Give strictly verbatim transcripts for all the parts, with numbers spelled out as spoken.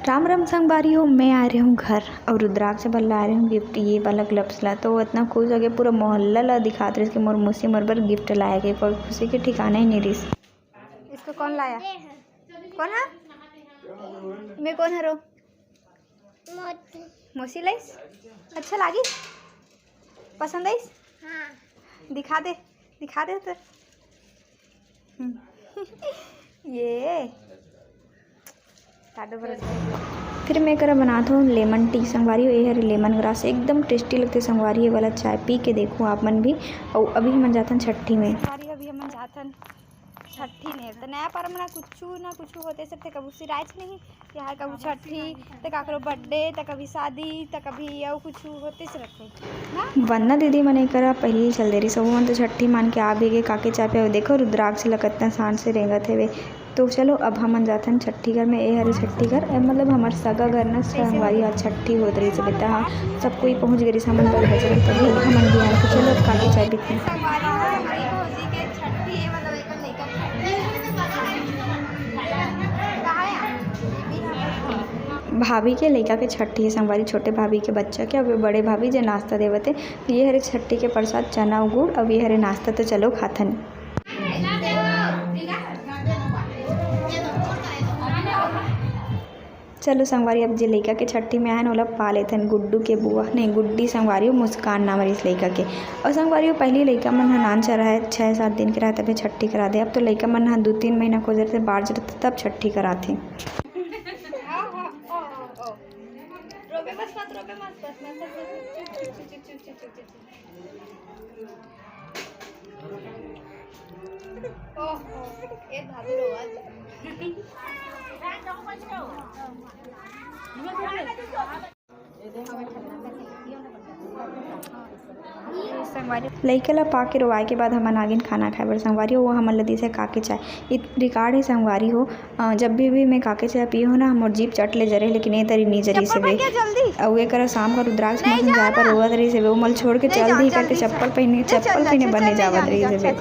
राम राम संगवारी हो, मैं आ रहे हूँ घर और रुद्राक्ष बर ला रहे हूँ गिफ्ट, ये वाला ग्लव्स ला। तो वो इतना खुश हो गया, पूरा मोहल्ला ला दिखात रहिस कि मोर मौसी मोर बर गिफ्ट लाए के, पर खुशी के ठिकाना ही नहीं रहिस। इसको कौन लाया? कौन है? मैं कौन हरो? मौसी लाइस। अच्छा लागिस? पसंद आइस? हाँ। दिखा दे, दिखा दे तो। हम्म। ये काटो बरस। फिर मैं करा बनात हूँ लेमन टी संगवारी हो, ये हरे लेमन ग्रास, एकदम टेस्टी लगथे संगवारी। ये वाला चाय पी के देखो आप मन भी। और अभी हमन जाथन छट्ठी में। संगवारी हो, अभी हमन जाथन छट्ठी में। तो नया परब में ना कुछु ना कुछु होते सकथे, कभू सिराइच नहीं, यहाँ कभू छट्ठी, तो काकरो बर्थडे, तो कभी शादी, तो कभी अउ कुछु होते से रखे ना। वंदना दीदी मन एकरा पहिली चल दे रही, सब मन तो छट्ठी मान के आ भी गए, काके चाय पे। देखो रुद्राक्ष ल कितना शान से रेंगत हेवे। तो चलो, अब हमन जाथन छट्ठी घर में। ए हरे छट्ठी घर, ए, मतलब हमर सगा घर ना, संगवारी आज छट्ठी होत रही से बेटा, हाँ, सब कोई पहुँच गए रही, हमन बर बच रही, तभी हमन भी आए। तो चलो, अब काके चाय पीते हैं। संगवारी हो, हमारी भौजी के छट्ठी है, मतलब एक लइका छट्ठी है। कहाँ है? भाभी के लइका के छट्ठी है संगवारी, छोटे भाभी के बच्चा के। अब बड़े भाभी जे नाश्ता देवत है, ये हरे छट्ठी के प्रसाद चना अउ गुड़। अब ये हरे नाश्ता, तो चलो खाथन। चलो संगवारी, अब जे लइका के छट्ठी में आए न, ओला पा लेथन गुड्डू के बुआ, नहीं गुड्डी संगवारी हो, मुस्कान नाम रहिस लइका के। और संगवारी हो, पहली लइका मन ह नान चरा है, छः सात दिन के रहे, तभे छट्ठी करा दे। अब तो लइका मन ह दू तीन महीना खोजत रहिथे, बाढ़ जरत तब छट्ठी कराथे। रोबे मत, मत रोबे मत, बस, बस, बस, बस, चुप, चुप, चुप, चुप, चुप, चुप, चुप। ओहो, ए भाभी रोवत। संगवारी, लइका ला पाके रोवाए के बाद हमन आगिन खाना खाए बर संगवारी। वो हमन ला दिस हे काके चाय। इत रिकॉर्ड हे संगवारी हो। अ, जब भी, भी मैं काके चाय पिए हो ना, मोर जीभ चट ले जरे, लेकिन ए तरी नी जरी से बे। अउ एकरा शाम का रुद्राक्ष मौसम जाए पर रोवत रही से बे, वो मल छोड़ के चल दी करके चप्पल पहने, चप्पल पहने बने जावत रही से बे।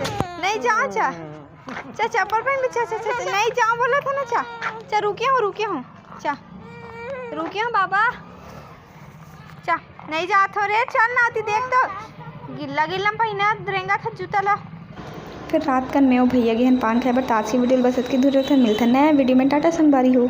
नहीं जा, चा। चा, चप्पल पहन ले, चा, चा, चा, चा। नहीं जा, बोला था ना, चा। चा, रुके हो, रुके हो। चा, रुके हो बाबा। चा, नहीं जात हो रे, चल ना, ओती देख तो। गिल्ला, गिल्ला में पहिना, रेंगा था जूता ला। फिर रात कन मैं अउ भैया गेहन पान खाए बर। त आज की वीडियो बस इतकी दूर रखते हैं, मिलते हैं नया वीडियो में। टाटा संगवारी हो।